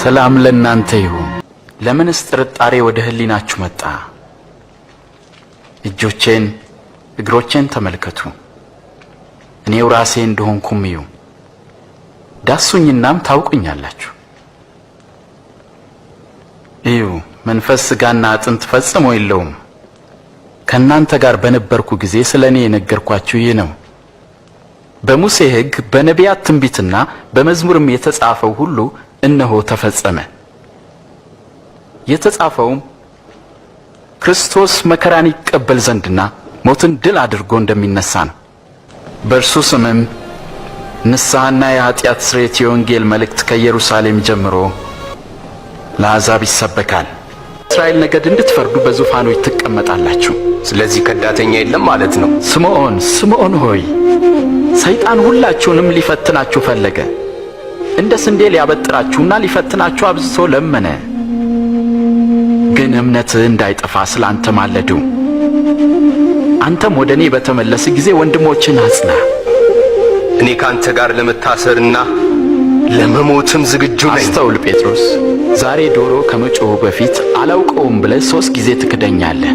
ሰላም ለእናንተ ይሁን። ለምንስ ጥርጣሬ ወደ ሕሊናችሁ መጣ? እጆቼን እግሮቼን ተመልከቱ፣ እኔው ራሴ እንደሆንኩም እዩ። ዳሱኝናም ታውቁኛላችሁ። እዩ፣ መንፈስ ሥጋና አጥንት ፈጽሞ የለውም። ከእናንተ ጋር በነበርኩ ጊዜ ስለ እኔ የነገርኳችሁ ይህ ነው። በሙሴ ሕግ በነቢያት ትንቢትና በመዝሙርም የተጻፈው ሁሉ እነሆ ተፈጸመ። የተጻፈውም ክርስቶስ መከራን ይቀበል ዘንድና ሞትን ድል አድርጎ እንደሚነሳ ነው። በእርሱ ስምም ንስሐና የኀጢአት ስርየት የወንጌል መልእክት ከኢየሩሳሌም ጀምሮ ለአሕዛብ ይሰበካል። እስራኤል ነገድ እንድትፈርዱ በዙፋኖች ትቀመጣላችሁ። ስለዚህ ከዳተኛ የለም ማለት ነው። ስምዖን ስምዖን ሆይ፣ ሰይጣን ሁላችሁንም ሊፈትናችሁ ፈለገ። እንደ ስንዴ ሊያበጥራችሁና ሊፈትናችሁ አብዝቶ ለመነ። ግን እምነትህ እንዳይጠፋ ስለ አንተ ማለድሁ። አንተም ወደ እኔ በተመለስህ ጊዜ ወንድሞችህን አጽና። እኔ ካንተ ጋር ለመታሰርና ለመሞትም ዝግጁ ነኝ። አስተውል ጴጥሮስ፣ ዛሬ ዶሮ ከመጮሁ በፊት አላውቀውም ብለህ 3 ጊዜ ትክደኛለህ።